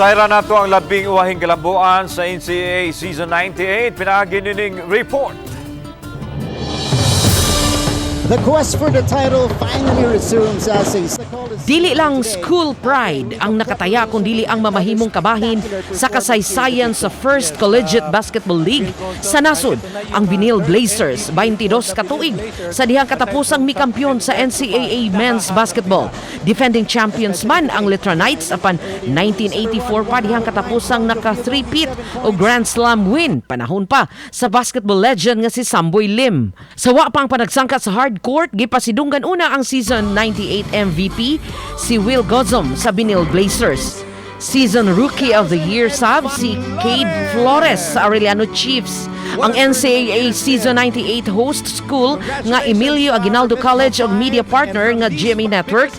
Sayran nato ang labing uwahing galambuan sa NCAA Season 98 pinaagi nining report. The quest for the title finally resumes as a Dili lang school pride ang nakataya kung dili ang mamahimong kabahin sa kasaysayan sa First Collegiate Basketball League sa nasod, ang Benilde Blazers, 22 katuig sa dihang katapusang mikampiyon sa NCAA Men's Basketball. Defending champions man ang Letran Knights, apan 1984 pa dihang katapusang naka 3-peat o Grand Slam win, panahon pa sa basketball legend nga si Samboy Lim. Sa wa pa ang panagsangkat sa hard court, gipasidunggan una ang Season 98 MVP si Will Gozum sa Benilde Blazers. Season Rookie of the Year sab si Cade Flores sa Arellano Chiefs. Ang NCAA Season 98 host school nga Emilio Aguinaldo College og media partner nga GMA Network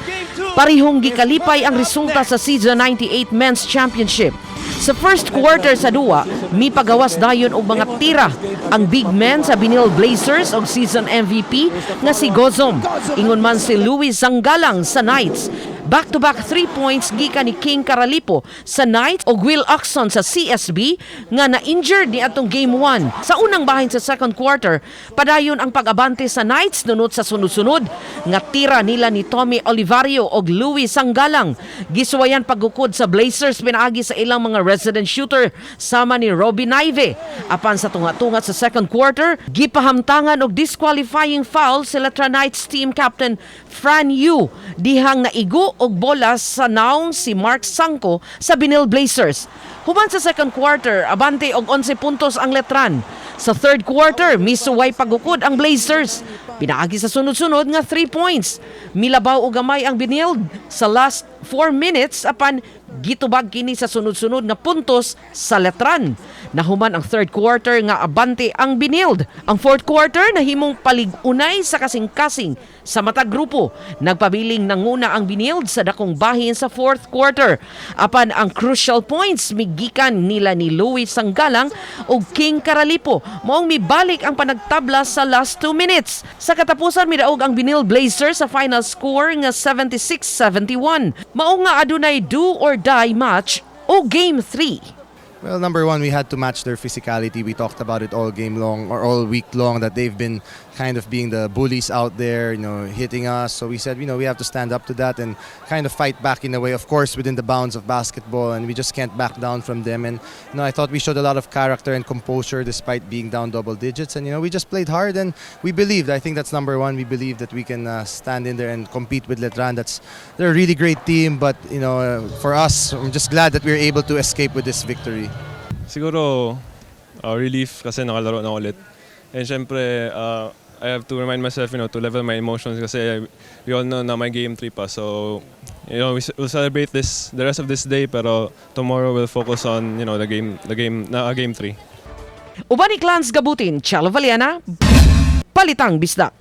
parihong gikalipay ang resulta sa Season 98 Men's Championship. Sa first quarter sa duwa, mipagawas dayon og mga tira ang big man sa Benilde Blazers og season MVP nga si Gozum. Ingon man si Louis Sanggalang sa Knights. Back-to-back 3 points gikan ni King Caralipo sa Knights og Will Oczon sa CSB nga na-injured ni atong Game 1. Sa unang bahin sa second quarter, padayon ang pag-abante sa Knights nunot sa sunod-sunod nga tira nila ni Tommy Olivario og Louis Sanggalang. Gisuwayan paggukod sa Blazers pinaagi sa ilang mga resident shooter sama ni Robbie Nayve. Apan sa tunga-tunga sa second quarter, gipahamtangan og disqualifying foul si Letran Knights team captain Fran Yu dihang naigo og bola sa naong si Mark Sangco sa Benilde Blazers. Human sa second quarter, abante og 11 puntos ang Letran. Sa third quarter, misuway pagukod ang Blazers. Pinaagi sa sunod-sunod nga 3 points. Milabaw og gamay ang Benilde sa last 4 minutes, apan gitubag kini sa sunod-sunod nga puntos sa Letran. Nahuman ang third quarter nga abante ang Benilde. Ang fourth quarter nahimong palig-unay sa kasing-kasing sa matag grupo. Nagpabiling nanguna ang Benilde sa dakong bahin sa fourth quarter. Apan ang crucial points migikan nila ni Louis Sanggalang ug King Caralipo. Maong mibalik ang panagtabla sa last 2 minutes. Sa katapusan, midaog ang Benilde Blazers sa final score nga 76-71. Mao nga adunay do or die match o Game 3. Well, number one, we had to match their physicality. We talked about it all game long or all week long that they've been kind of being the bullies out there, hitting us. So we said, we have to stand up to that and kind of fight back in a way, of course, within the bounds of basketball, and we just can't back down from them. And I thought we showed a lot of character and composure despite being down double digits. And we just played hard and we believed. I think that's number one. We believe that we can stand in there and compete with Letran. That's they're a really great team, but for us, I'm just glad that we were able to escape with this victory. Siguro, relief kasi nakalaro na ulit. And syempre, I have to remind myself to level my emotions kasi we all know na may Game 3 pa. So, we'll celebrate the rest of this day, pero tomorrow we'll focus on the game, na Game 3. Uban ni Clans Gabutin, Chalo Valiana, Balitang Bisdak.